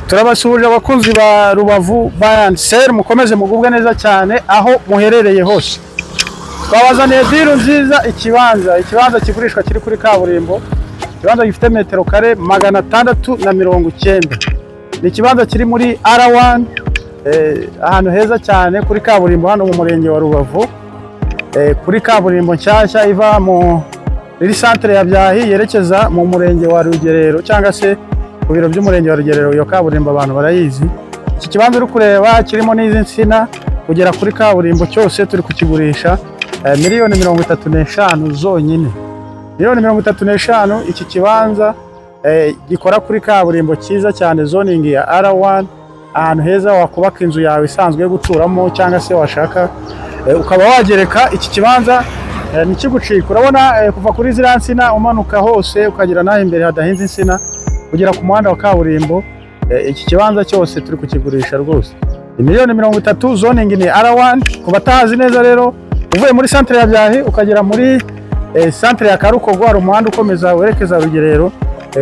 Turabasuhuje abakunzi ba Rubavu Buy and Sell, mukomeze mugubwe neza cyane aho muherereye hose. Twabazaniye deal nziza, ikibanza kigurishwa kiri kuri kaburimbo, ikibanza gifite metero kare 690. Ni ikibanza kiri muri R1, ahantu heza cyane kuri kaburimbo hano mu murenge wa Rubavu, kuri kaburimbo nshyashya iva muri santere ya Byahi yerekeza mu murenge wa Rugerero cyangwa se ku biro by'umurenge wa Rugerero. Iyo kaburimbo abantu barayizi. Iki kibanza uri kureba kirimo n'izi nsina kugera kuri kaburimbo cyose turi kukigurisha miliyoni 35 zonyine. Miliyoni 35, iki kibanza gikora kuri kaburimbo cyiza cyane, zoning ya R1, ahantu heza wakubaka inzu yawe isanzwe yo guturamo cyangwa se washaka ukaba wagereka. Iki kibanza ntikigucike. Urabona kuva kuri ziriya nsina umanuka hose ukagera n'aho imbere hadahinze insina kugera ku muhanda wa kaburimbo, iki kibanza cyose turi kukigurisha rwose. Ni miliyoni 30, zoning ni R1. Ku batahazi neza rero, uvuye muri santere ya Byahi ukagera muri santere ya Karukogo, hari umuhanda ukomeza werekeza Rugerero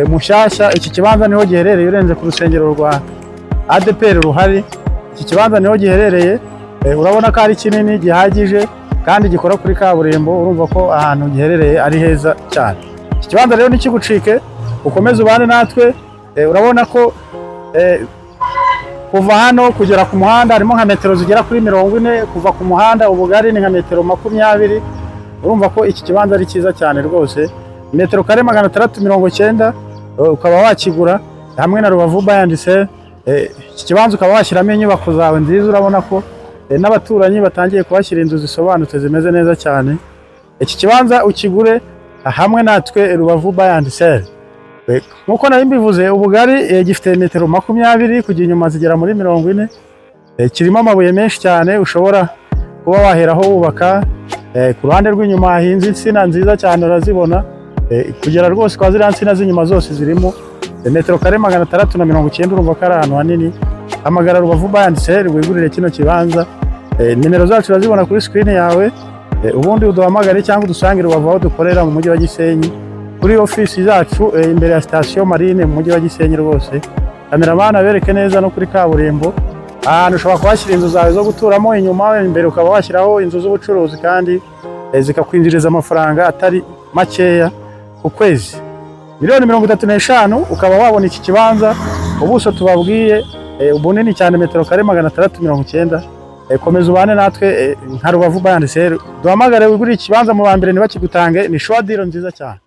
mushyashya. Iki kibanza niho giherereye, urenze ku rusengero rwa ADEPR ruhari. Iki kibanza niho giherereye. Urabona ko ari kinini gihagije kandi gikora kuri kaburimbo. Urumva ko ahantu giherereye ari heza cyane. Iki kibanza rero ntikigucike, ukomeze ubane natwe. Urabona ko kuva hano kugera ku muhanda harimo nka metero zigera kuri 40. Kuva ku muhanda ubugari ni nka metero 20. Urumva ko iki kibanza ari cyiza cyane rwose. Metero kare 690, ukaba wakigura hamwe na Rubavu Buy and Sell. Iki kibanza ukaba washyiramo inyubako zawe nziza. Urabona ko n'abaturanyi batangiye kuhashyira inzu zisobanutse zimeze neza cyane. Iki kibanza ukigure hamwe natwe Rubavu Buy and Sell. Nk'uko nari mbivuze, ubugari gifite metero 20, kujya inyuma zigera muri 40. Kirimo amabuye menshi cyane ushobora kuba waheraho wubaka. Ku ruhande rw'inyuma hahinze insina nziza cyane, urazibona. Kugera rwose kwa ziriya nsina z'inyuma zose zirimo. Metero kare 690, urumva ko ari ahantu hanini. Hamagara Rubavu Buy and Sell wigurire kino kibanza. Nimero zacu urazibona kuri screen yawe. Ubundi uduhamagare cyangwa udusange i Rubavu aho dukorera mu mujyi wa Gisenyi, kuri ofisi zacu imbere ya sitasiyo Marine mu mujyi wa Gisenyi rwose. Cameraman abereke neza no kuri kaburimbo, ahantu ushobora kuhashyira inzu zawe zo guturamo inyuma, imbere ukaba washyiraho inzu z'ubucuruzi kandi zikakwinjiriza amafaranga atari makeya ku kwezi. Miliyoni 35 ukaba wabona iki kibanza, ubuso tubabwiye, bunini cyane, metero kare 690. Komeza ubane natwe nka Rubavu Buy and Sell, duhamagare wigurire ikibanza mu ba mbere ntibakigutange. Ni sure deal nziza cyane.